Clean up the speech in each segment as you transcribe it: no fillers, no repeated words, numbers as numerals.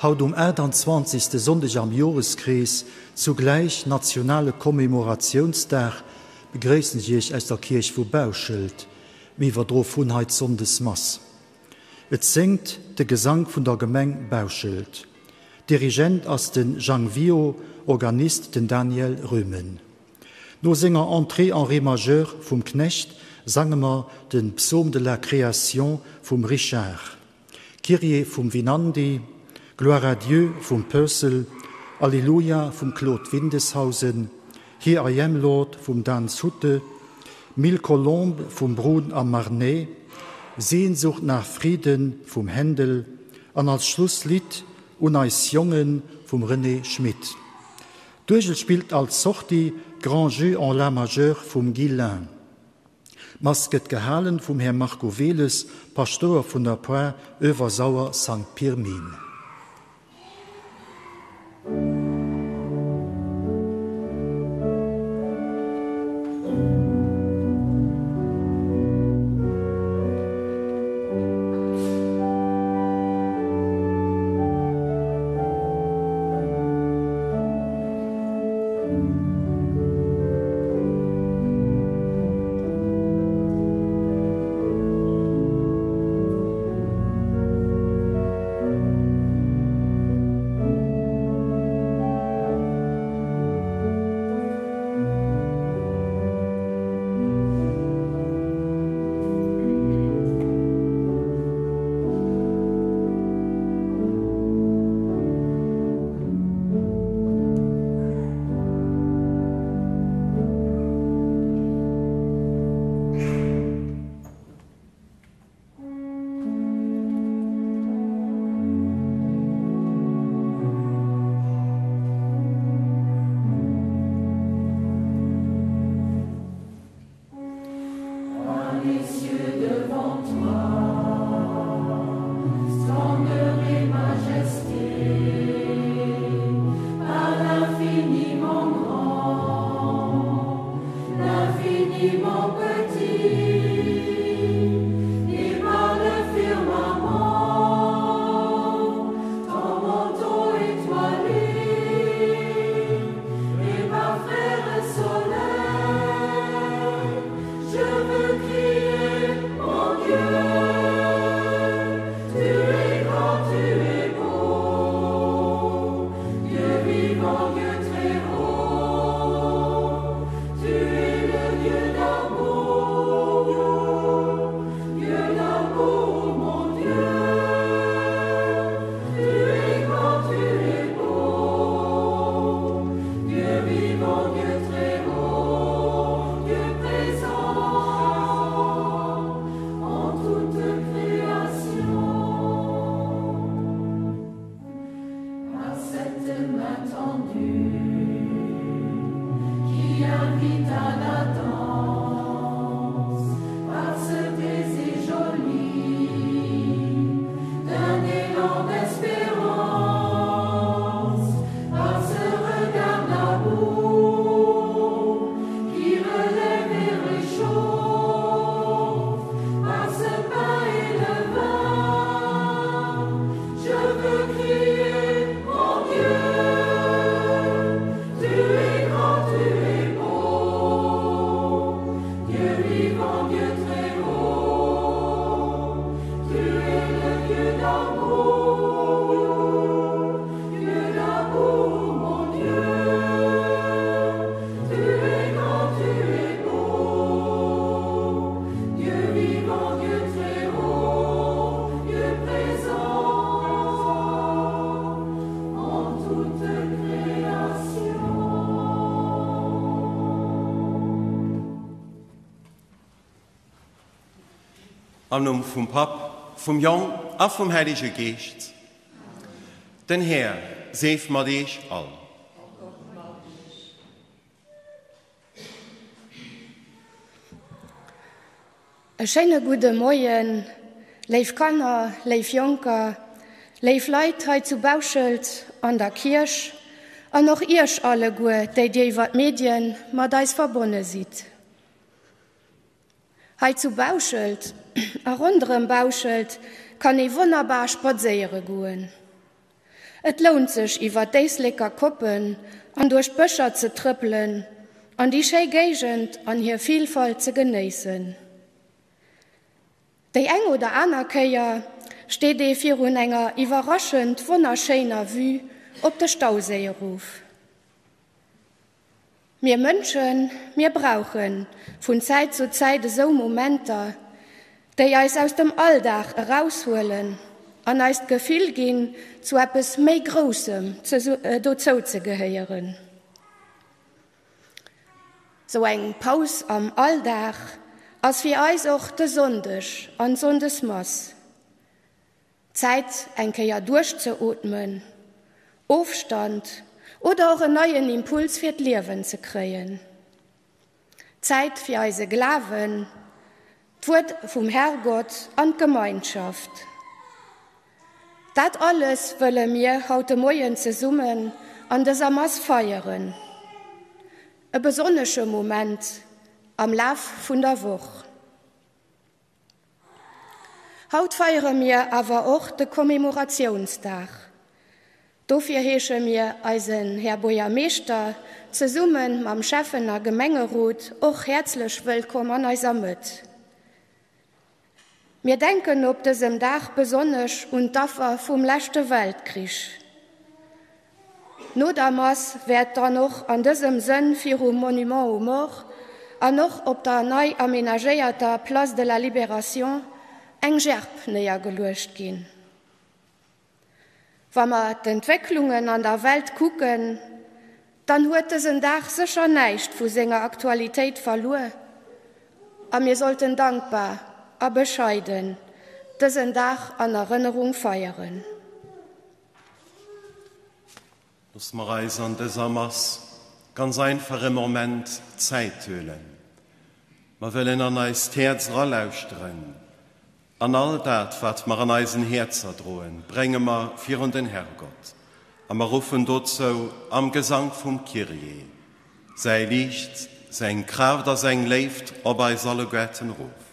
Haut um 28. Sonndeg am Joreskrees, zugläich nationale Commemoratiounsdag, begréissen ech Iech aus der Kierch vu Bauschelt. Mir iwwerdroe vun hei d'Sonndesmass. Et séngt de Gesank vun der Gemeng Bauschelt. Dirigent ass de Jang Wio, Organist den Daniel Roemen. No senger Entrée en Ré majeur vum Knecht sange mer de Psaume de la Création vum Richard, Kyrie vum Winandy, Gloire à Dieu vum Purcell, Alleluia vum Claude Windeshausen, Here I am, Lord vum Dan Sutte, Mille colombes vum Brun a Marnay, Sehnsucht nach Frieden vum Händel an als Schlusslidd Un eis Jongen vum René Schmit. D'Uergel spillt als Sortie Grand Jeu en la majeur vum Guy Lin. D'Mass gëtt gehalen vum Här Marco Wehles, Paschtouer vun der Poar Öewersauer Sankt Pirmin. Am Numm vum Papp, vum Jong a vum Hellege Geescht. Den Här seef mat Eech all. E schéine gudde Moien, léif Kanner, léif Jonker, léif Leit hei zu Bauschelt an der Kierch an och Iech alleguer, déi Dir iwwer d'Medien mat eis verbonne sidd. Hei zu Bauschelt a ronderëm Bauschelt kann ee wonnerbar spadséiere goen. Et lount sech iwwer d'Éisleker Koppen an duerch d'Bëscher ze trëppelen an déi schéi Géigend an hir Vilfalt ze genéissen. Déi eng oder aner Kéier steet ee virun enger iwwerraschend wonnerschéiner Vue op de Stauséi erof. Mir Mënschen, mir brauche vun Zäit zu Zäit esou Momenter, déi eis aus dem Alldag eraushuelen an eis d'Gefill ginn, zu eppes méi Groussem dozou ze gehéieren. Sou eng Paus am Alldag ass fir eis och de Sonndeg an d'Sonndesmass. Zäit eng Kéier duerchzeootmen, Ofstand oder och en neien Impuls fir d'Liewen ze kréien. Zäit fir eise Glawen, d'Wuert vum Herrgott an d'Gemeinschaft. Dat alles wëlle mir haut de Moien zesummen an dëser Mass feieren. E besonnesche Moment am Laf vun der Woch. Haut feiere mir awer och de Commemoratiounsdag. Dofir heesche mir eisen Här Buergermeeschter zesumme mam Schäffen a Gemengerot och häerzlech wëllkomm an eiser Mëtt. Mir denken op dësem Dag besonnesch un d'Affer vum leschte Weltkrich. No der Mass wäert dann och an dësem Sënn virum Monument aux Morts an och op der nei amenagéierter Place de la Libération eng Gerb néiergeluecht ginn. Wa mer d'Entwécklungen an der Welt kucken, dann huet dësen Dag sécher näischt vu senger Aktualitéit verluer a mir sollten dankbar a bescheiden dësen Dag an Erënnerung feieren. Loosse mer eis an dëser Mass ganz einfach e Moment Zäit huelen. Mer wëllen an eist Häerz eralauschteren An all dat, wat mer an eisen Häerzer droen, brénge mer virun den Herrgott, a mer ruffen dozou am Gesank vum Kyrie, Säi Liicht, seng Kraaft a seng Léift op eis alleguerten erof.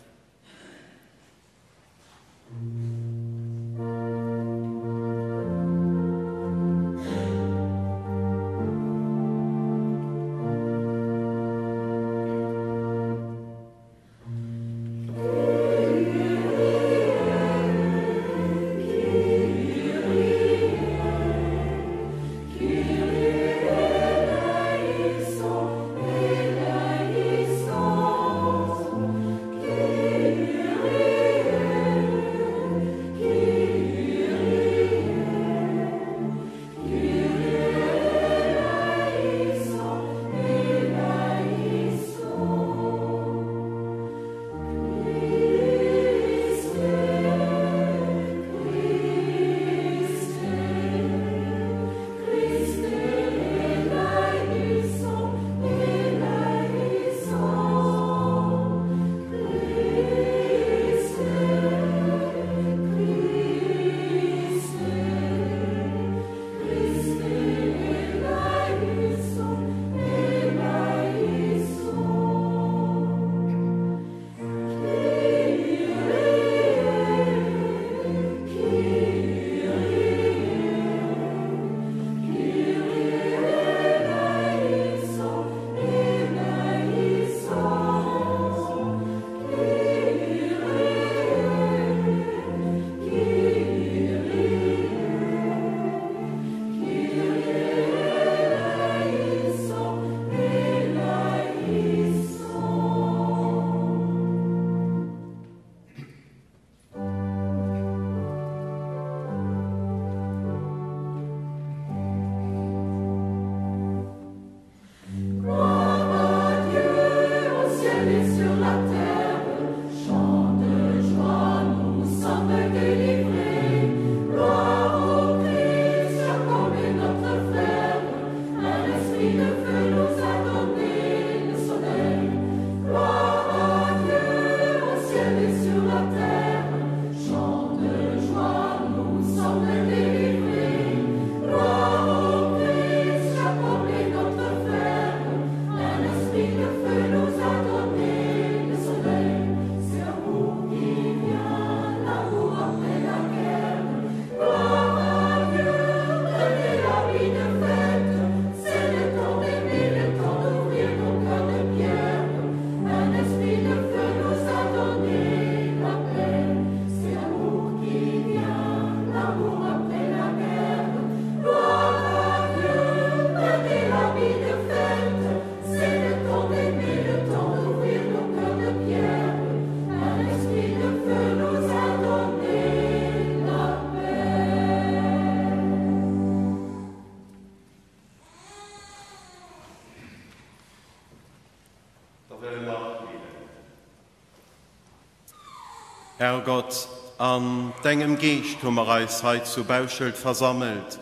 Herrgott, an dengem Geescht hu mer eis hei zu Bauschelt versammelt,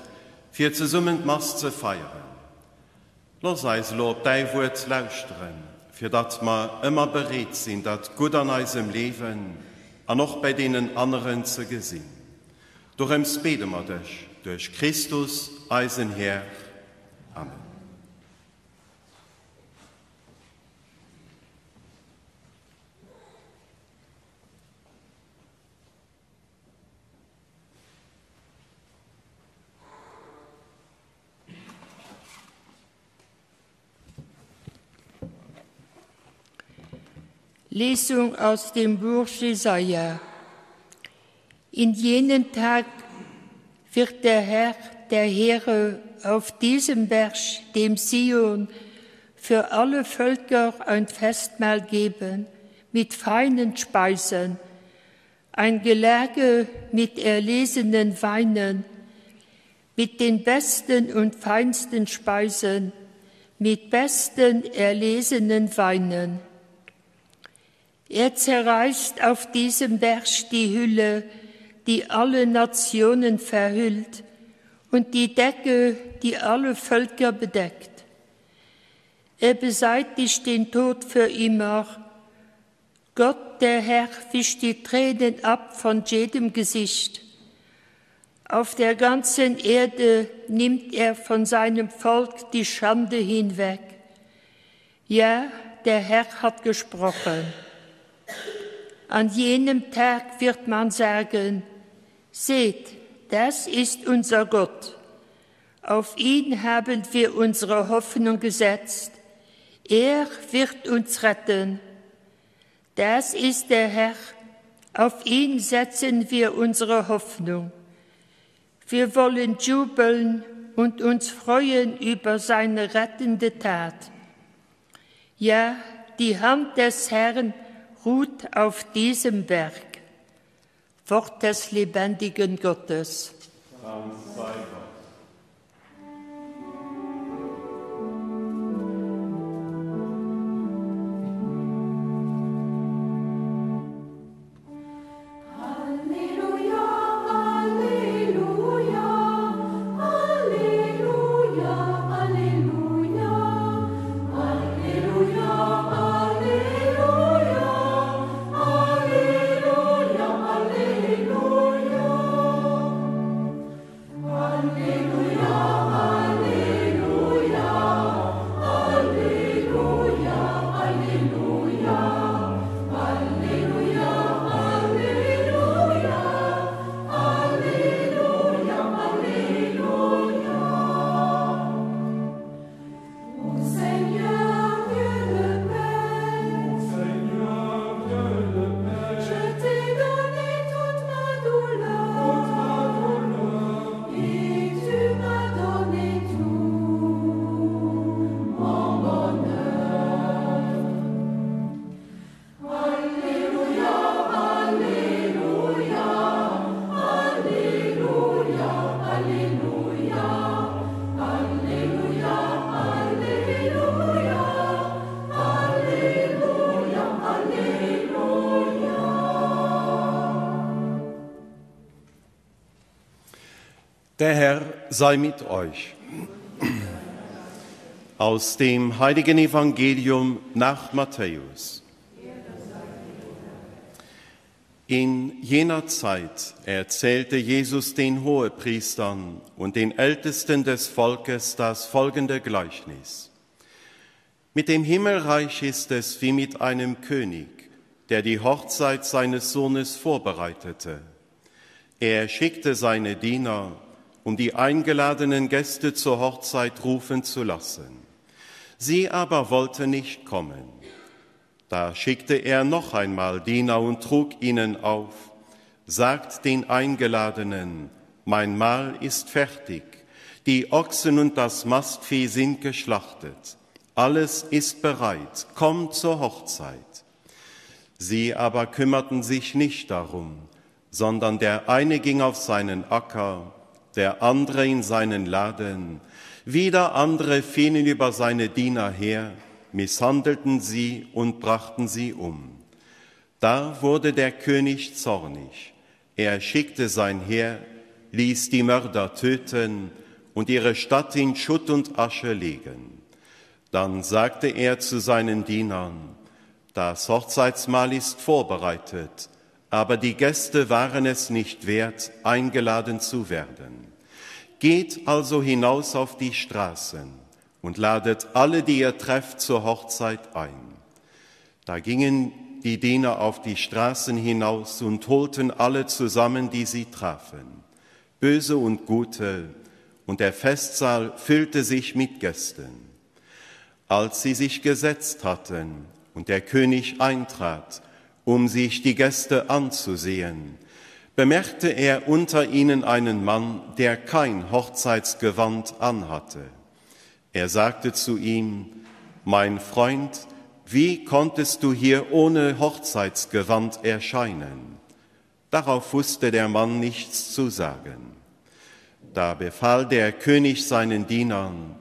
fir zesummen d'Mass ze feieren. Looss eis elo op däi Wuert lauschteren, fir datt mer ëmmer bereet sinn, dat Gutt an eisem Liewen an och bäi deenen aneren ze gesinn. Dorëms bede mer dech duerch Christus, eisen Här. Amen. Lesung aus dem Buch Jesaja. In jenem Tag wird der Herr der Heere auf diesem Berg, dem Sion, für alle Völker ein Festmahl geben mit feinen Speisen, ein Gelage mit erlesenen Weinen, mit den besten und feinsten Speisen, mit besten erlesenen Weinen. Er zerreißt auf diesem Berg die Hülle, die alle Nationen verhüllt, und die Decke, die alle Völker bedeckt. Er beseitigt den Tod für immer. Gott, der Herr, wischt die Tränen ab von jedem Gesicht. Auf der ganzen Erde nimmt er von seinem Volk die Schande hinweg. Ja, der Herr hat gesprochen. An jenem Tag wird man sagen, Seht, das ist unser Gott. Auf ihn haben wir unsere Hoffnung gesetzt. Er wird uns retten. Das ist der Herr, auf ihn setzen wir unsere Hoffnung. Wir wollen jubeln und uns freuen über seine rettende Tat. Ja, die Hand des Herrn ruht auf diesem Berg. Wort des lebendigen Gottes. Dank sei Gott. Der Herr sei mit euch. Aus dem heiligen Evangelium nach Matthäus. In jener Zeit erzählte Jesus den Hohepriestern und den Ältesten des Volkes das folgende Gleichnis. Mit dem Himmelreich ist es wie mit einem König, der die Hochzeit seines Sohnes vorbereitete. Er schickte seine Diener, um die eingeladenen Gäste zur Hochzeit rufen zu lassen. Sie aber wollten nicht kommen. Da schickte er noch einmal Diener und trug ihnen auf, sagt den Eingeladenen, mein Mahl ist fertig, die Ochsen und das Mastvieh sind geschlachtet, alles ist bereit, kommt zur Hochzeit. Sie aber kümmerten sich nicht darum, sondern der eine ging auf seinen Acker, der andere in seinen Laden, wieder andere fielen über seine Diener her, misshandelten sie und brachten sie um. Da wurde der König zornig. Er schickte sein Heer, ließ die Mörder töten und ihre Stadt in Schutt und Asche legen. Dann sagte er zu seinen Dienern, Das Hochzeitsmahl ist vorbereitet, aber die Gäste waren es nicht wert, eingeladen zu werden. Geht also hinaus auf die Straßen und ladet alle, die ihr trefft, zur Hochzeit ein. Da gingen die Diener auf die Straßen hinaus und holten alle zusammen, die sie trafen, böse und gute, und der Festsaal füllte sich mit Gästen. Als sie sich gesetzt hatten und der König eintrat, um sich die Gäste anzusehen, bemerkte er unter ihnen einen Mann, der kein Hochzeitsgewand anhatte. Er sagte zu ihm, Mein Freund, wie konntest du hier ohne Hochzeitsgewand erscheinen? Darauf wusste der Mann nichts zu sagen. Da befahl der König seinen Dienern,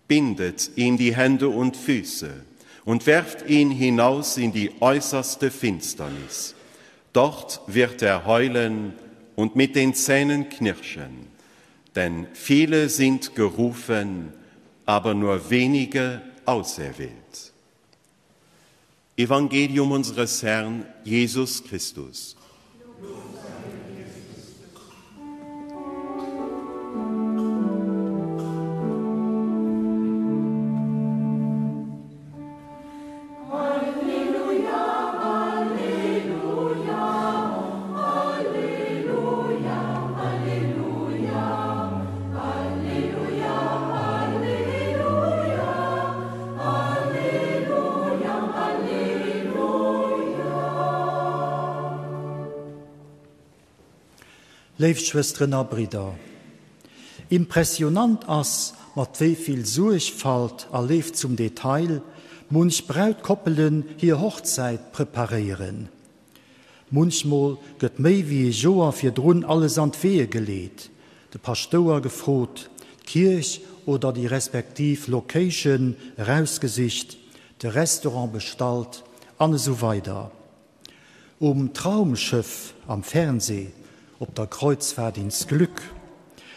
bindet ihm die Hände und Füße und werft ihn hinaus in die äußerste Finsternis. Dort wird er heulen und mit den Zähnen knirschen, denn viele sind gerufen, aber nur wenige auserwählt. Evangelium unseres Herrn Jesus Christus. Léif Schwësteren a Bridder, impressionant ass, mat wéi vill Suergfalt a Léift zum Detail munch Brautkoppelen hir Hochzäit preparéieren. Munchmol gëtt méi wéi ee Joer virdrun alles an d'Weeë geleet, de Paschtouer gefrot, d'Kierch oder déi respektiv Location erausgesicht, de Restaurant bestallt an esou weider Um Traumschëff am Fernseh, op der Kreuzfahrt ins Glück,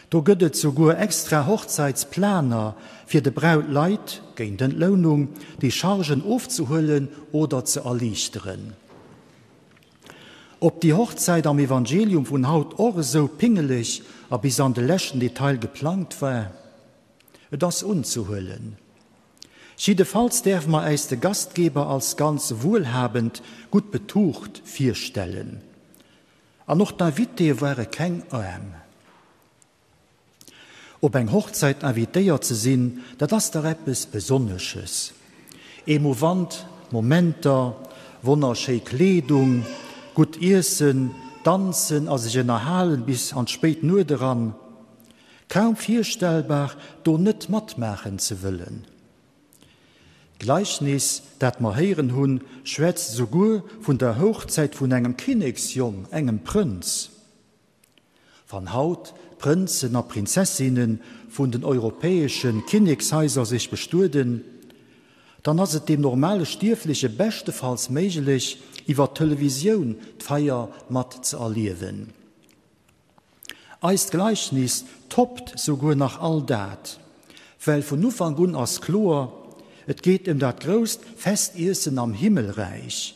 do gëtt et souguer extra Hochzeitsplaner fir de Brautleit, géint Entlounung, déi Chargen ofzehuelen oder ze erliichteren. Ob déi Hochzäit am Evangelium vun haut och esou pingeleg a bis an de leschten Detail geplangt war? Et ass unzehuelen. Jiddefalls däerfe mer äis de Gastgeber als ganz wuelhabend, gutt betucht virstellen. An och d'Invitéë ware keng Aarm. Op eng Hochzäit invitéiert ze sinn, dat ass dach eppes Besonnesches. Emouvant Momenter, wonnerschéi Kleedung, gutt Iessen, danzen a sech ënnerhalen bis an d'spéit Nuet eran. Kaum virstellbar, do net matmaachen ze wëllen. D'Gleichnis, dat mer héieren hunn, schwätzt esouguer vun der Hochzäit vun engem Kinneksjong, engem Prënz. Wann haut Prënzen a Prinzessinne vun den europäesche Kinnekshaiser sech bestueden, dann ass et deem normale Stierfleche beschtefalls méiglech, iwwer d'Televisioun d'Feier mat ze erliewen. Eist Gleichnis toppt souguer nach all dat, well vun Ufank un ass kloer, Et geet ëm dat grousst Festiessen am Himmelräich,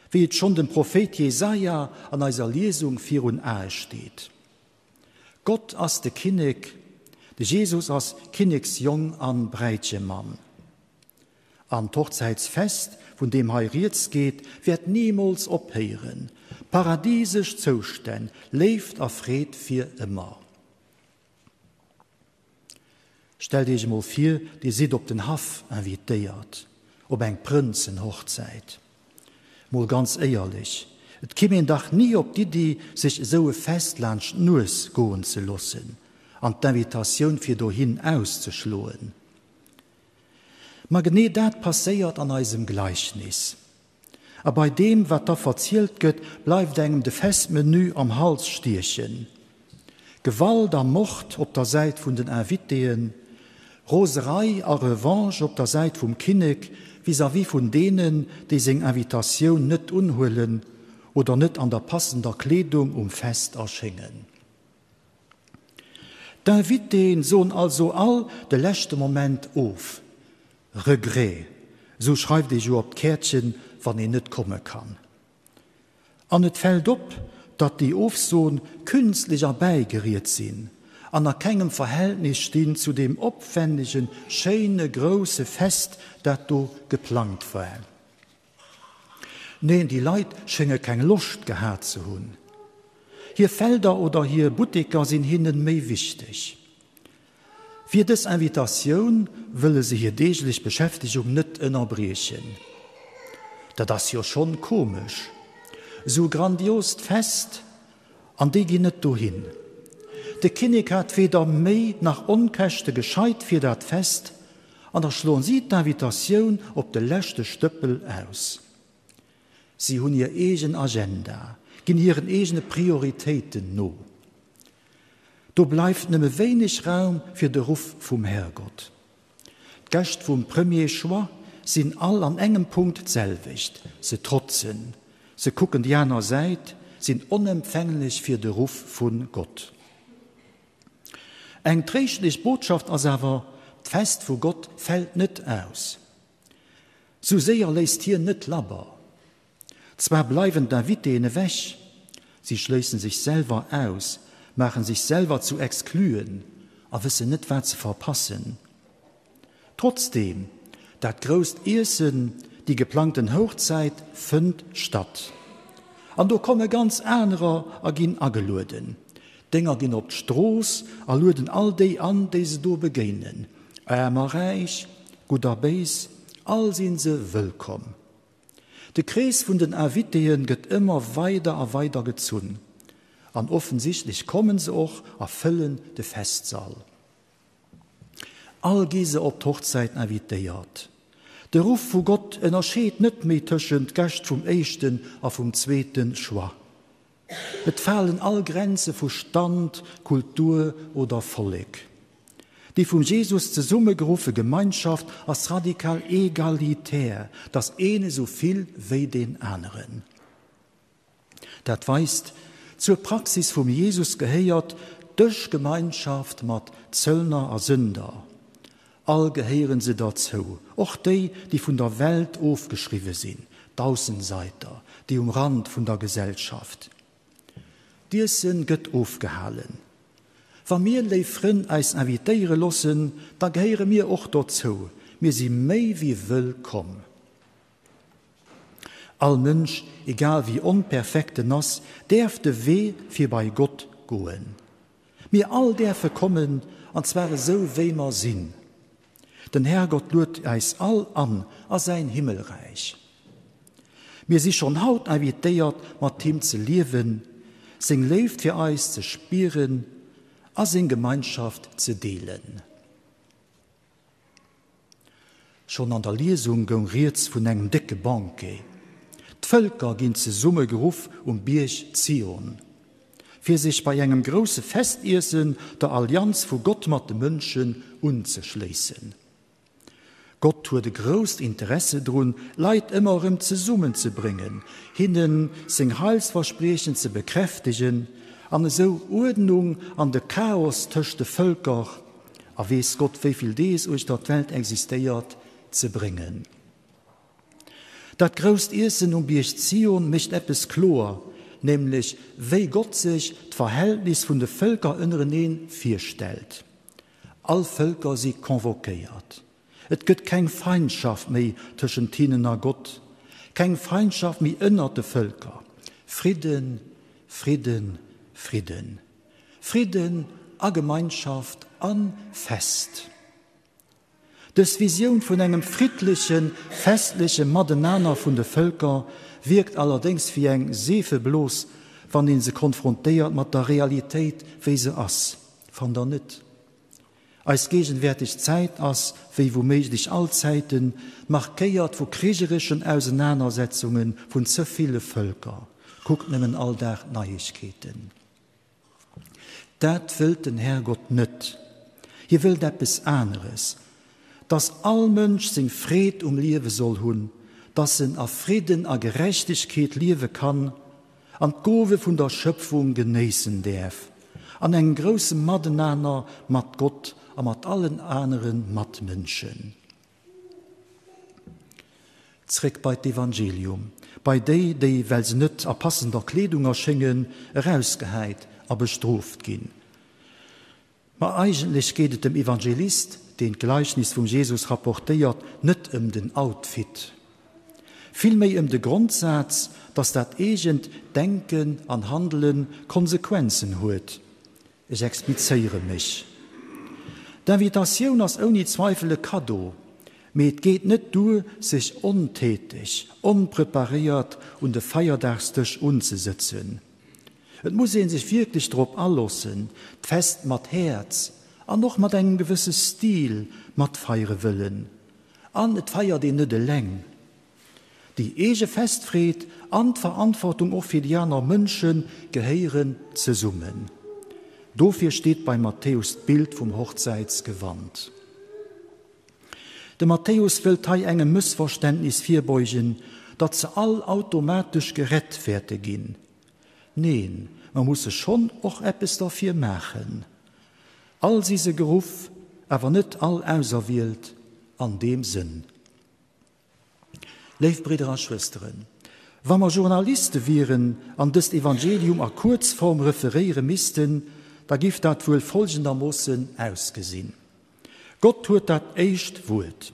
wéi et schonn dem Prophéit Jesaja an eiser Liesung virun Ae steet. Gott ass de Kinnek, de Jesus ass Kinneksjong an Bräitchemann. An d'Hochzäitsfest, vun deem hei rieds geet, wäert nimools ophéieren, paradisesch Zoustänn, Léift a Freed fir ëmmer. Stellt Iech emol vir, Dir sidd op den Haff invitéiert, op eng Prënzenhochzäit. Mol ganz éierlech, et kimm een dach ni op d'Iddi, sech esou e Fest laanscht d'Nues goen ze loossen an d'Invitatioun fir dohin auszeschloen. Ma genee dat passéiert an eisem Gleichnis. A bei deem, wat da verzielt gëtt, bleift engem de Festmenu am Hals stiechen. Gewalt a Mord op der Säit vun den Invitéen, Roserei a Revanche op der Säit vum Kinnek vis-à-vis vun deenen, déi seng Invitatioun net unhuelen. oder net an der passender Kleedung um Fest erschéngen. D'Invitéen soen also all de leschte Moment of. Regret, sou schreift ee jo op d'Käertchen, wann een net komme kann. An et fält op, datt déi Ofsoen künstlech erbäigeriet sinn an a kengem Verhältnis stinn zu deem opwännegen, schéine, grousse Fest, dat do geplangt war. Neen, déi Leit schénge keng Loscht gehat ze hunn. Hir Felder oder hir Butteker sinn hinnen méi wichteg. Fir dës Invitatioun wëlle se hir deeglech Beschäftegung net ënnerbriechen. Dat ass jo schonn komesch, esou grandiost Fest an déi ginn net dohin. De Kinnek hat weder Méi nach Onkäschte gescheit fir dat Fest an da schloen si d'Invitatioun op de leschte Stëppel aus. Si hunn hir eegen Agenda, ginn hiren eegene Prioritéiten no. Do bleift nëmme wéineg Raum fir de Ruff vum Herrgott. D'Gäscht vum Premier Choix sinn all an engem Punkt d'selwecht, se trotzen, se kucken déi aner Säit, sinn onempfänglech fir de Ruff vu Gott. Eng tréischtlech Botschaft ass awer, D'Fest vu Gott fält net aus. Sou séier léisst hien net labber. Zwar bleiwen d'Invitéen ewech, si schléissen sech selwer aus, maachen sech selwer zu Excluen a wëssen net wat se verpassen. Trotzdeem, dat grousst Iessen, déi geplangten Hochzäit fënnt statt. An do komme ganz anerer a ginn agelueden. D'Dénger ginn op d'Strooss a lueden all déi an, déi se do begéinen, aarm a räich, gutt a béis, all si se wëllkomm. De Krees vun den Invitéen gëtt ëmmer weider a weider gezunn. An offensichtlech kommen se och a fëllen de Festsall. All gi se op d'Hochzäit invitéiert. De Ruff vu Gott ënnerscheet net méi tëschent Gäscht vum éischten a vum zweete Choix. Et falen all Grenze vu Stand, Kultur oder Vollek. Déi vum Jesus zesummegeruffe Gemeinschaft ass radikal egalitär, 't ass een esou vill wéi deen aneren. Dat weist, Zur Praxis vum Jesus gehéiert d'Dëschgemeinschaft mat Zöllner a Sünder. All gehéieren se derzou, och déi, déi vun der Welt ofgeschriwwe sinn, d'Aussenseiter, déi um Rand vun der Gesellschaft. D'Iessen gëtt ofgehalen. Wa mir, léif Frënn, eis invitéiere loossen, da gehéiere mir och dozou, mir si méi wéi wëllkomm. All Mënsch, egal wéi onperfekt en ass, däerf de Wee fir bei Gott goen. Mir all däerfe kommen, an zwar esou wéi mer sinn. Den Herrgott luet äis all an a säin Himmelräich. Mir si schonn haut invitéiert mat him ze liewen, seng Léift fir eis ze spieren a seng Gemeinschaft ze deelen. Schonn an der Liesung goung rieds vun engem décke Banquet. D'Vëlker ginn zesumme geruff um Bierg Zion, fir sech bei engem grousse Festiessen der Allianz vu Gott mat de Mënschen unzeschléissen. Gott huet e grousst Interesse drun, Leit ëmmer erëm zesummenzebréngen, hinne seng Heilsverspriechen ze bekräftegen an esou Uerdnung an de Chaos tëscht de Vëlker a weess Gott wéivill Dees uechter d'Welt existéiert, ze bréngen. Dat grousst Iessen um Bierg Zion mécht eppes kloer, nämlech wéi Gott sech d'Verhältnis vun de Vëlker ënnereneen virstellt. All Vëlker si convoquéiert. Et gëtt keng Feindschaft méi tëschent hinnen a Gott, keng Feindschaft méi ënnert de Vëlker. Fridden, Fridden, Fridden. Fridden a Gemeinschaft a Fest. Dës Visioun vun engem friddlechen, festleche Matenaner vun de Vëlker wierkt allerdéngs wéi eng Seefeblos, wann ee se konfrontéiert mat der Realitéit, wéi se ass. Fannt der net? Eis géigenwäerteg Zäit ass, wéi wouméiglech all Zäiten, markéiert vu krigereschen Ausenanersetzunge vun ze ville Vëlker. Kuckt nëmmen all Dag d'Neiegkeeten. Dat wëllt den Herrgott net. Hie wëllt eppes aneres, dass all Mënsch seng Freed um Liewe soll hunn, dass en a Fridden a Gerechtegkeet liewe kann. an d'Gowe vun der Schëpfung genéissen däerf, an engem grousse Matenaner mat Gott a mat allen anere Matmënschen. Zréck bei d'Evangelium, bei déi, déi, well se net a passender Kleedung erschéngen, erausgehäit a bestrooft ginn. Ma eigentlech geet et dem Evangelist, deen d'Gleichnis vum Jesus rapportéiert, net ëm den Outfit. Villméi ëm de Grondsaz, dass dat eegent Denken an Handele Konsequenzen huet. Ech explizéiere mech. D'Invitatioun ass ouni Zweifel e Kaddo, mee et geet net duer, sech ontäteg, onpreparéiert un de Feierdagsdësch unzesëtzen. Et muss ee sech wierklech drop alossen, d'Fest mat Häerz an och mat engem gewësse Stil matfeiere wëllen. An et feiert een net eleng. Déi eege Festfreed an d'Verantwortung och fir déi aner Mënsche gehéieren zesummen. Dofir steet beim Matthäus d'Bild vum Hochzäitsgewand. De Matthäus wëllt hei engem Mëssverständnis virbeugen, datt se all automatesch gerett wäerte ginn. Neen, mer musse schonn och eppes derfir maachen. All si se geruff, awer net all auserwielt an deem Sënn. Léif Bridder a Schwësteren, wa mer Journaliste wieren an dëst Evangelium a Kuerzform referéiere missten, da giff dat wuel folgendermoossen ausgesinn, Gott huet dat éischt Wuert.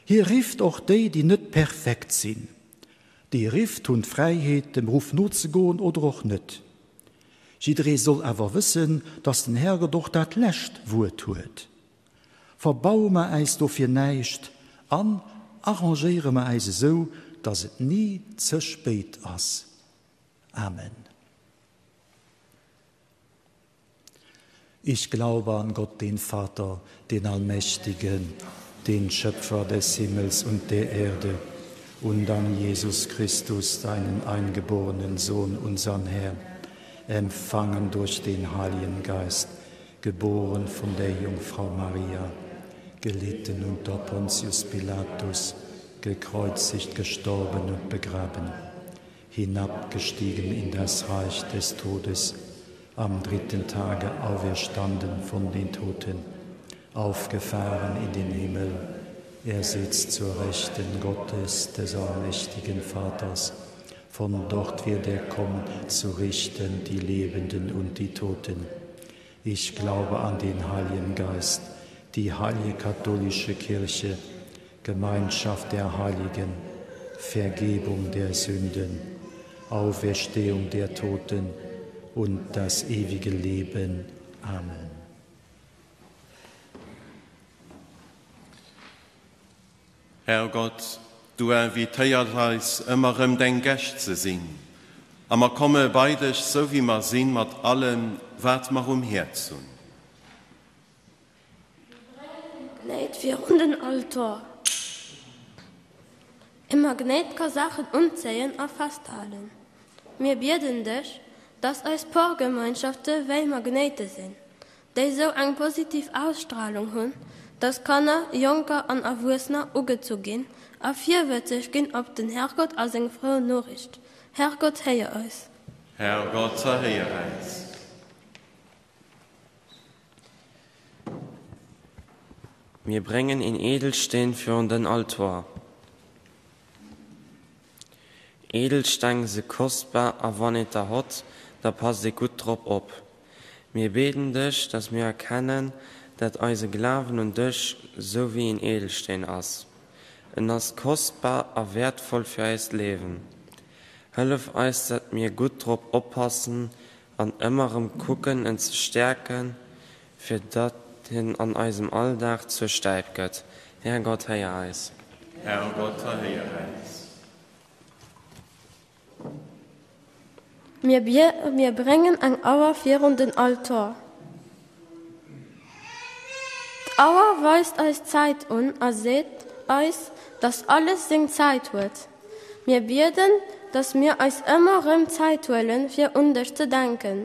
Hie rifft och déi, déi net perfekt sinn. Déi e rifft, hunn d'Fräiheet, dem Ruff nozegoen oder och net. Jidderee soll awer wëssen, datt den Herrgott och dat lescht Wuert huet. Verbaue mer äis dofir näischt an arrangéiere mer äis esou, datt et ni ze spéit ass. Amen. Ich glaube an Gott, den Vater, den Allmächtigen, den Schöpfer des Himmels und der Erde, und an Jesus Christus, seinen eingeborenen Sohn, unseren Herrn, empfangen durch den Heiligen Geist, geboren von der Jungfrau Maria, gelitten unter Pontius Pilatus, gekreuzigt, gestorben und begraben, hinabgestiegen in das Reich des Todes, am dritten Tage auferstanden von den Toten, aufgefahren in den Himmel, er sitzt zur Rechten Gottes des allmächtigen Vaters. Von dort wird er kommen, zu richten die Lebenden und die Toten. Ich glaube an den Heiligen Geist, die heilige katholische Kirche, Gemeinschaft der Heiligen, Vergebung der Sünden, Auferstehung der Toten und das ewige Leben. Amen. Herrgott, du invitéiers eis ëmmer erëm deng Gäscht ze sinn, a mer komme bei dech sou wéi mer sinn, mat allem wat mer um Häerz hunn. Mir bréngen e Magnéit virun den Altor. E Magnéit ka Saachen unzéien a festhalen. Mir bieden dech, dass eis Porgemeinschafte wéi Magnéite sinn, déi sou eng positiv Ausstralung hunn, dass Kanner, Jonker an Erwuessener ugezu ginn a virwëtzeg ginn op den Herrgott a seng frou Noriicht. Herrgott, héier eis! Herrgott, erhéier äis! Mir bréngen een Edelsteen virun den Altor. Edelsteng si kostbar a wann een der hott, da passt ee gutt drop op. Mir bieden dech, dass mir erkennen, dat eise Glawen un dech sou wéi een Edelsteen ass. En ass kostbar a wäertvoll fir eist Liewen. Hëllef eis, dat mir gutt drop oppassen an ëmmer rëm kucken en ze stäerken, fir datt hien an eisem Alldag zur Stäip gëtt. Härgott, héier eis. Härgott, erhéier äis. Mir Mir bréngen eng Auer virun den Altor. D'Auer weist eis d'Zäit un a seet eis, dass alles seng Zäit huet. Mir bieden, dass mir eis ëmmer rëm Zäit huelen, fir un dech ze denken.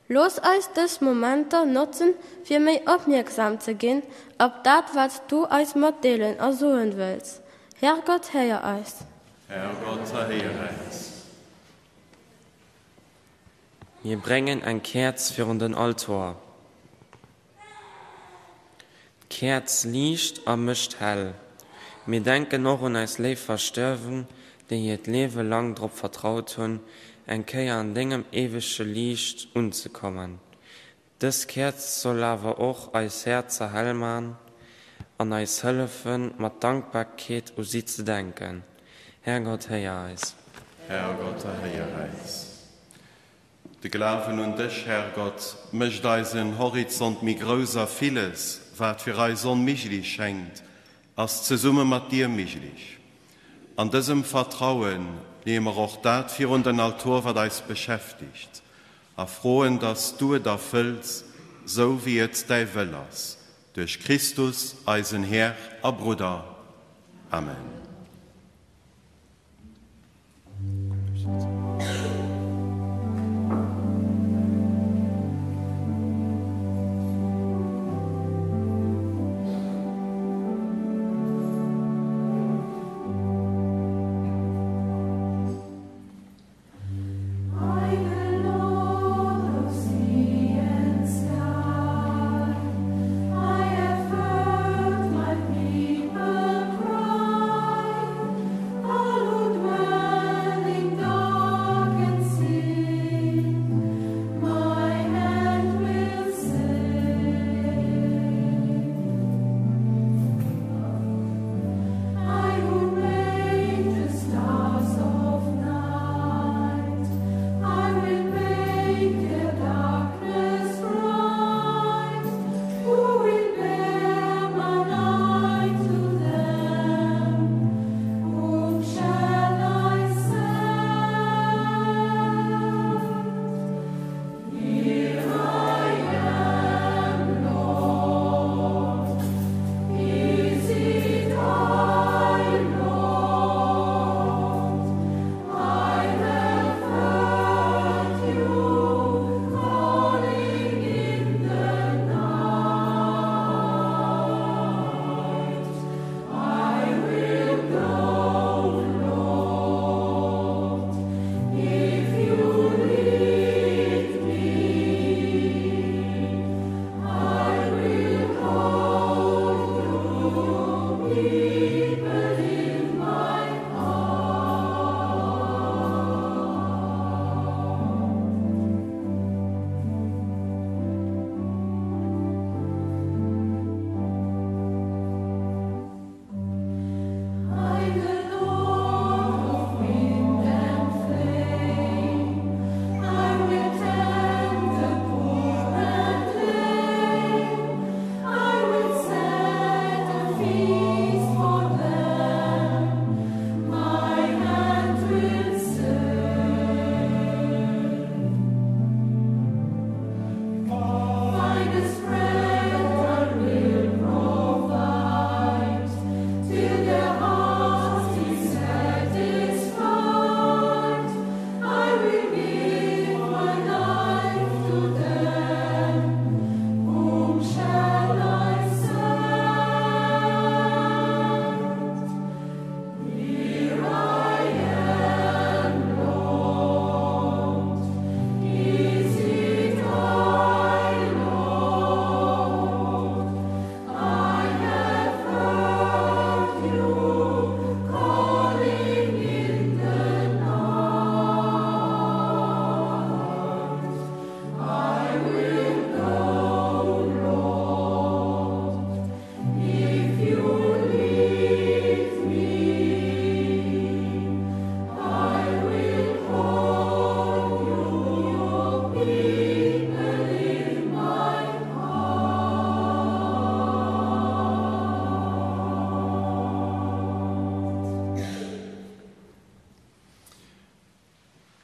Looss eis dës Momenter notzen, fir méi opmierksam ze ginn op dat, wat s du eis matdeelen a soen wëlls. Herrgott, héier eis. Herrgott, erhéier äis. Mir bréngen eng Käerz virun den Altor. D'Käerz liicht a mécht hell. Mir denken och un eis léif Verstuerwen, déi hiert Liewe lang drop vertraut hunn, eng Kéier an dengem éiwege Liicht unzekommen. Dës Käerz soll awer och eis Häerzer hell man an eis hëllefen, mat Dankbarkeet u si ze denken. Härgott, héier eis. Härgott, erhéier eis. De Glawen un dech, Härgott, mécht eisen Horizont méi grouss a villes, wat fir eis onmiglich schéngt, ass zesumme mat dir miglich. An dësem Vertrauen leeë mer och dat virun den Altor, wat eis beschäftigt, a froen, dass du et erfëlls, sou wéi et däi Wëll ass, duerch Christus, eisen Här a Brudder. Amen.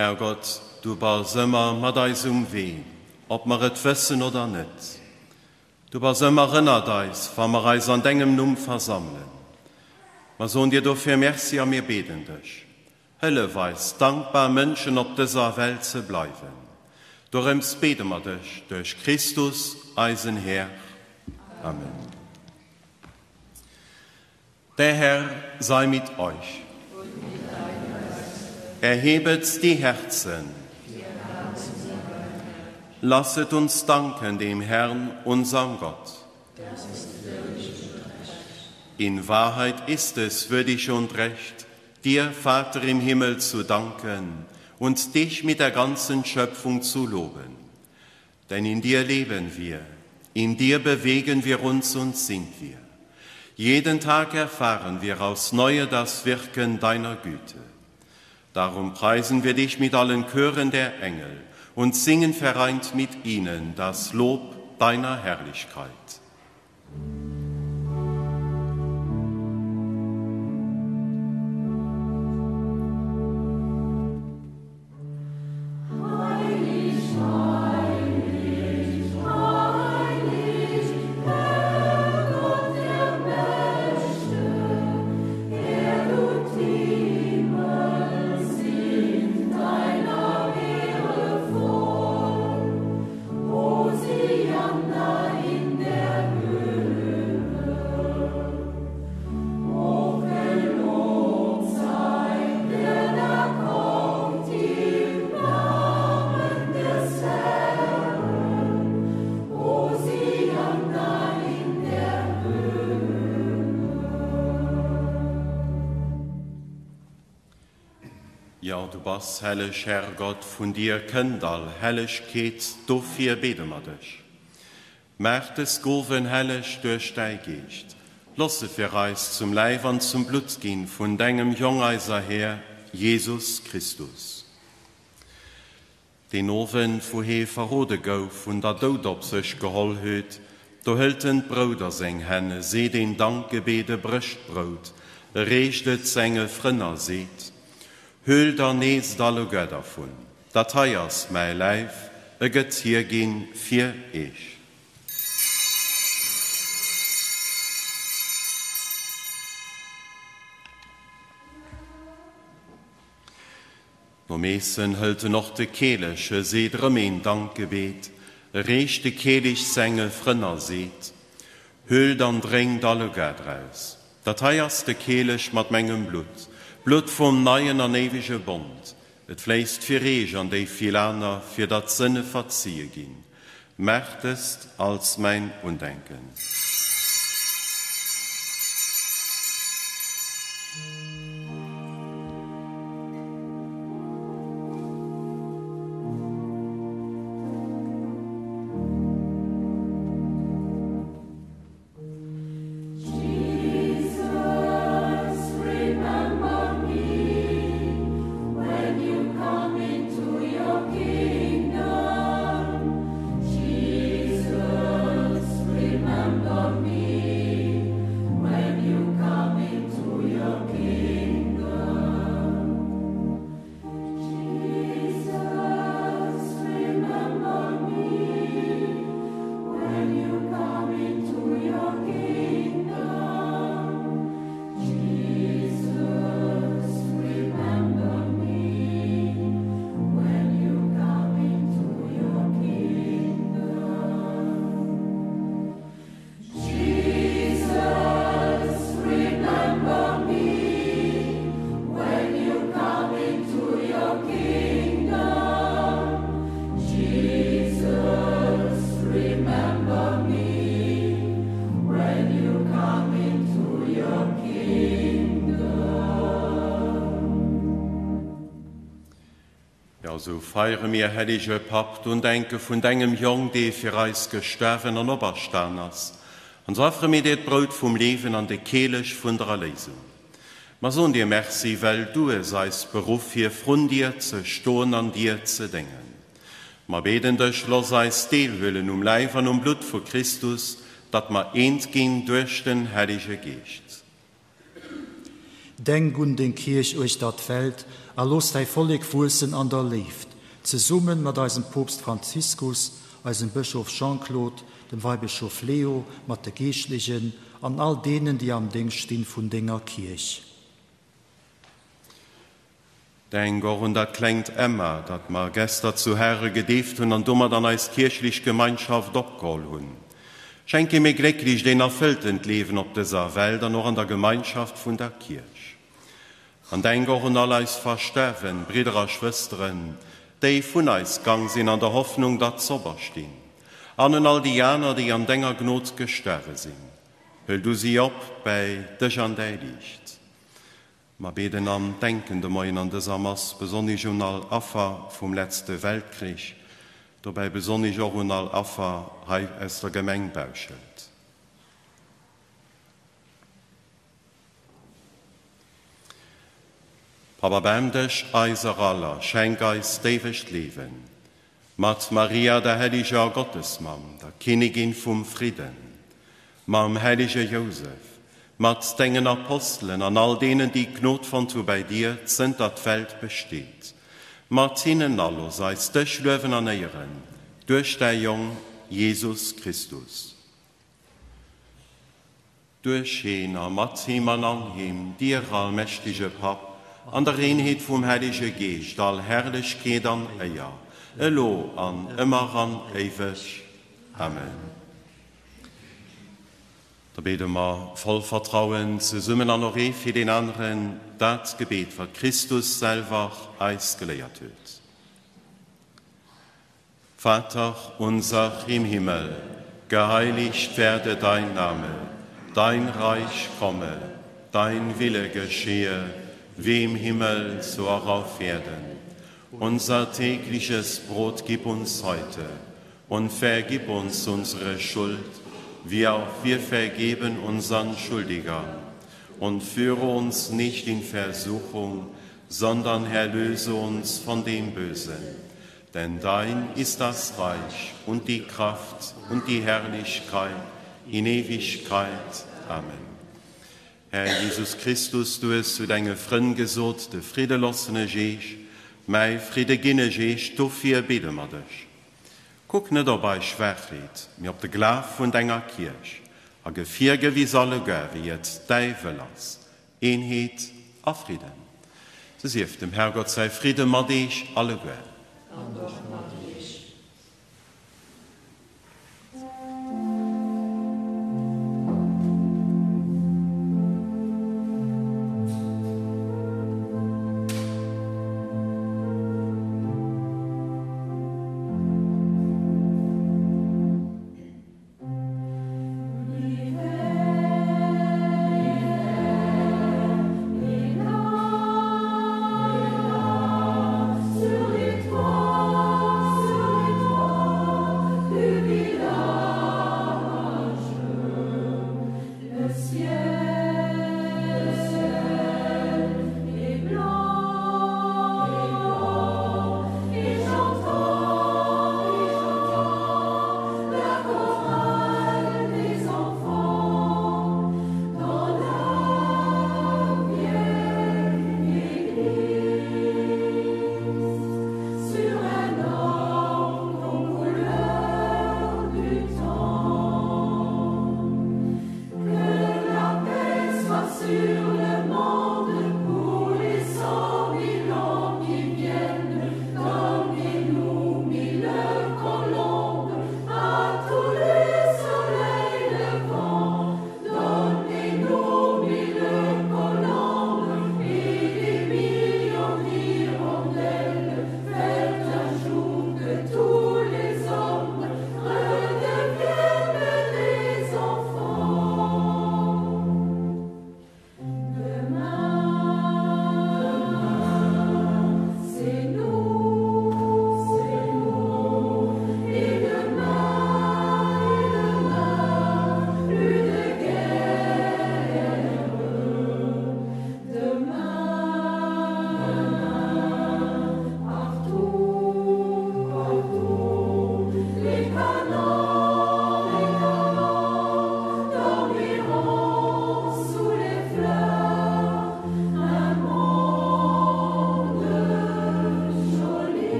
Herrgott, du bass ëmmer mat eis um Wee, ob mer et wëssen oder net. Du bass ëmmer ënnert eis, wa mer eis an dengem Numm versammelen. Mer soen dir dofir Merci a mir beden dech, Hëllef eis, dankbar Mënschen op dëser Welt ze bleiwen. Dorëms bede mer dech duerch Christus, eisen Här. Amen. Der Herr sei mit euch. Erhebet die Herzen. Lasset uns danken dem Herrn, unserem Gott. In Wahrheit ist es würdig und recht, dir, Vater im Himmel, zu danken und dich mit der ganzen Schöpfung zu loben. Denn in dir leben wir, in dir bewegen wir uns und sind wir. Jeden Tag erfahren wir aufs Neue das Wirken deiner Güte. Darum preisen wir dich mit allen Chören der Engel und singen vereint mit ihnen das Lob deiner Herrlichkeit. Jo, du bass helleg, Herrgott, vun dir kënnt all Hellegkeet, dofir bede mer dech. Maach dës Gowen helleg duerch däi Geescht, looss se fir eis zum Läif an zum Blutt ginn vun dengem Jong, eiser Här Jesus Christus. Deen Owend, wou hee verrode gouf un der Doud op sech geholl huet, do hëlt en d'Brout a seng Hänn, e seet een Dankgebet, e brécht d'Brout, e reecht et senge Frënn a seet, Hölt an eesst alleguer dervun, dat hei ass mäi Läif, e gëtt hierginn fir eech. Nom Eessen hëlt en och de Keelech, e seet erëm een Dankgebet, e reecht de Keelich senge Frënn a seet, Hölt an drénkt alleguer draus, dat hei ass de Keelech mat mengem Blutt, d'Blutt vum neien an éiwege Bond, et fléisst fir eech an déi vill aner, fir datt d'Sënne verzie ginn. Maacht dëst als mäin Undenken. Jo, sou feiere mir, hellege Papp, d'Undenke vun dengem Jong, dee fir eis gestuerwen an operstan ass, an sou affere mir dir d'Brout vum Liewen an de Keelech vun der Erléisung. Mer soen dir Merci, well du hues eis beruff, fir vrun dir ze stoen an dir ze déngen. Mer beden dech, Looss eis deelhuelen um Läif an um Blutt vu Christus, datt mer eent ginn duerch den Hellege Geescht. Denk un deng Kierch uechter d'Welt a looss däi Vollek wuessen an der Léift, zesumme mat eisem Poopst Franziskus, eisem Bëschof Jean-Claude, dem Weibëschof Leo, mat de Geeschtlechen an all deenen, déi am Déngscht stinn vun denger Kierch. Denk och un dat klengt Emma, dat mer gester zu Hare gedeeft hunn an domat an eis kierchlech Gemeinschaft opgeholl hunn. Schenk him ee glécklicht, een erfëlltent Liewen op dëser Welt an och an der Gemeinschaft vun der Kierch. An denk och un all eis verstuerwen Bridder a Schwësteren. déi vun eis gang sinn an der Hoffnung, datt s'operstinn, an un all déi aner, déi an denger Gnod gestuerwe sinn. Huel du si op bäi dech an däi Liicht. Mer bieden an denken de Moien an dëser Mass besonnig un all Affer vum letzte Weltkrich, dobäi besonnig och un all Affer hei aus der Gemeng Bauschelt. Papp, erbaarm dech eiser all a schenk eis d'éiwegt Liewen. Mat Maria, der helliger Gottesmamm, der Kinnigin vum Fridden, mam hellege Jousef, mat dengen Apostelen an all deenen, déi Gnod fonnt hu bäi dir, zënter d'Welt besteet, mat hinnen all, looss eis dech luewen an éieren duerch däi Jong Jesus Christus. Duerch heen a mat him an an him, dir allmächtege Papp, an der Eenheet vum Hellege Geescht, all Herrlechkeet an Éier, elo an ëmmer an éiweg. Amen. Da bede mer voll Vertrauen zesummen an och ee fir deen aneren dat Gebet, wat Christus selwer eis geléiert huet. Vater unser im Himmel, geheiligt werde dein Name, dein Reich komme, dein Wille geschehe, wie im Himmel so auch auf Erden. Unser tägliches Brot gib uns heute und vergib uns unsere Schuld, wie auch wir vergeben unseren Schuldigern. Und führe uns nicht in Versuchung, sondern erlöse uns von dem Bösen. Denn dein ist das Reich und die Kraft und die Herrlichkeit in Ewigkeit. Amen. Här Jesus Christus, du hues zu denge Frënn gesot, De Fridde loossen ech eech, mäi Fridde ginn ech eech, dofir bidde mer dech, Kuck net op eis Schwaachheet, mee op de Glaf vun denger Kierch, a gëff hir gewis alleguer, wéi et däi Wëll ass, Eenheet a Fridden. Sou sief dem Herrgott säi Fridde mat eech alleguer. An och mat eech.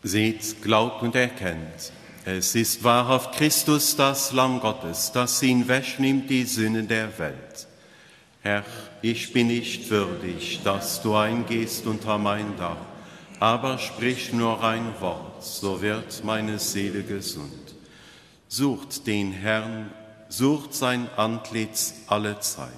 Seht, glaubt und erkennt, es ist wahrhaft Christus, das Lamm Gottes, das hinwegnimmt die Sünden der Welt. Herr, ich bin nicht würdig, dass du eingehst unter mein Dach, aber sprich nur ein Wort, so wird meine Seele gesund. Sucht den Herrn, sucht sein Antlitz alle Zeit.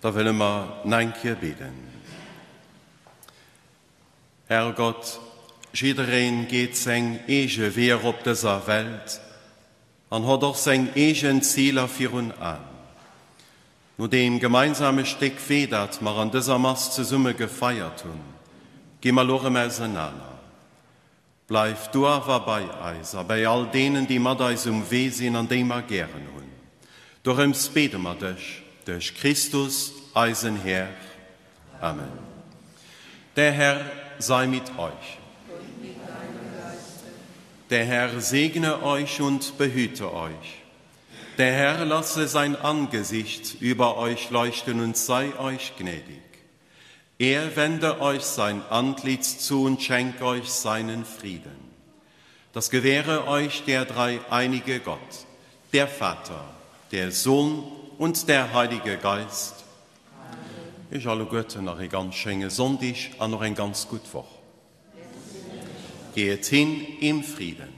Da wëlle mer nach eng Kéier bidden. Herrgott, jiddereen geet seng eege Weeër op dëser Welt an hott och seng eegen Ziler virun An. No deem gemeinsame Stéck Wee, dat mer an dëser Mass zesumme gefeiert hunn, gi mer lo rëm ausenaner. Bleif du awer bei eis a bei all deenen, déi mat eis um Wee sinn an déi mer gären hunn. Dorëms bede mer dech, duerch Christus, eisen Här. Amen. Der Herr sei mit euch. Der Herr segne euch und behüte euch. Der Herr lasse sein Angesicht über euch leuchten und sei euch gnädig. Er wende euch sein Antlitz zu und schenke euch seinen Frieden. Das gewähre euch der dreieinige Gott, der Vater, der Sohn und der Heilige Geist. Iech alleguerten nach ee ganz schéinge Sonndeg an och eng ganz gutt Woch. Geet hin im Frieden.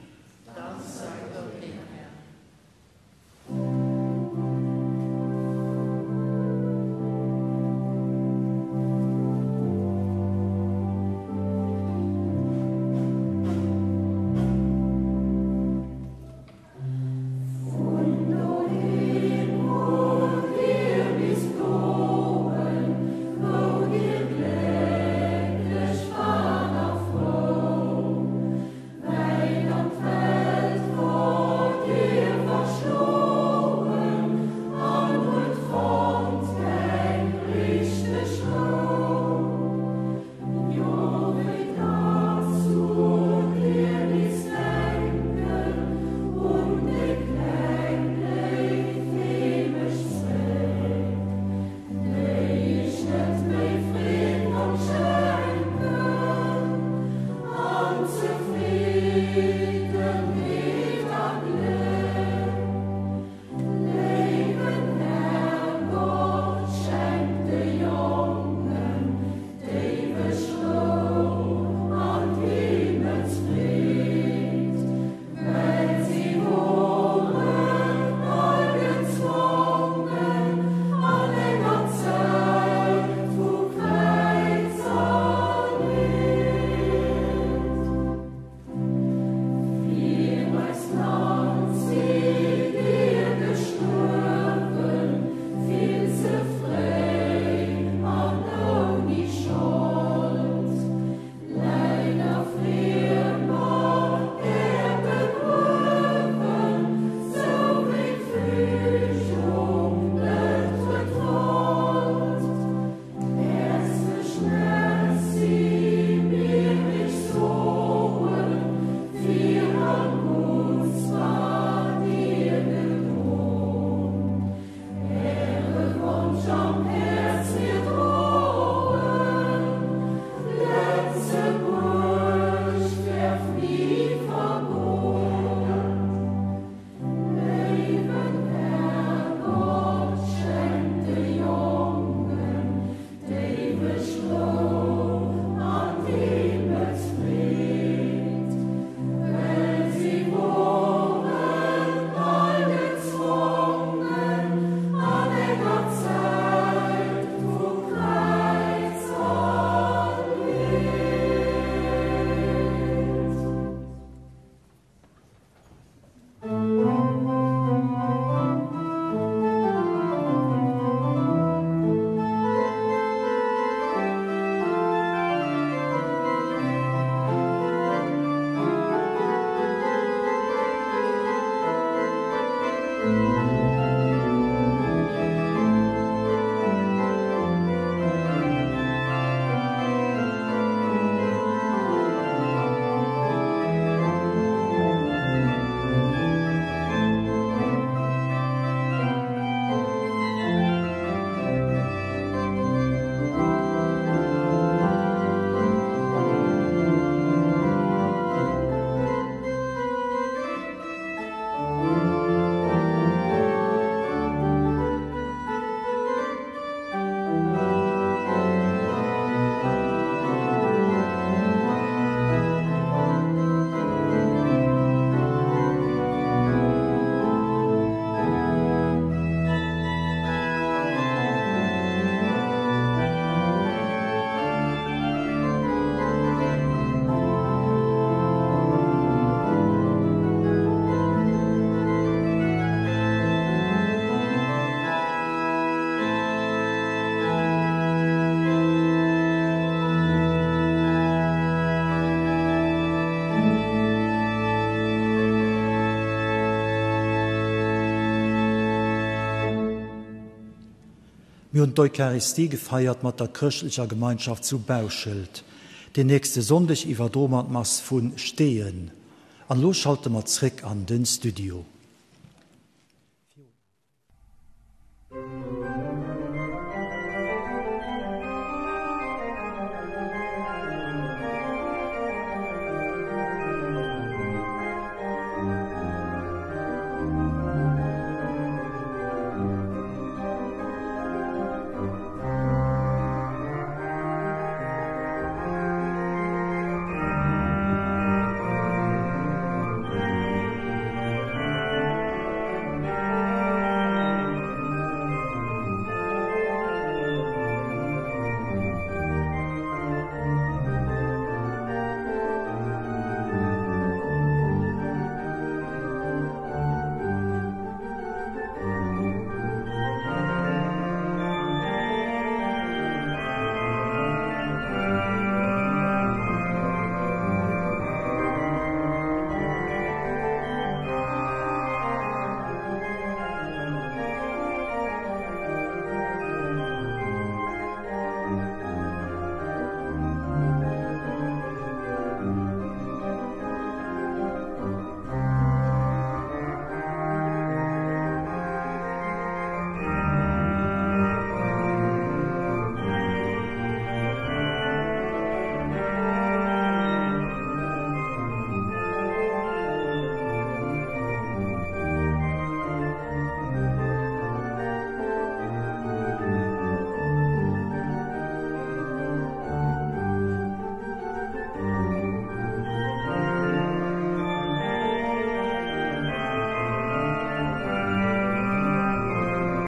Mir hunn d'Eucharistie gefeiert mat der chrëschtlecher Gemeinschaft zu Bauschelt. Den nächste Sonndeg iwwerdroe mer d'Mass vu Steeën. An elo schalte mer zréck an den Studio.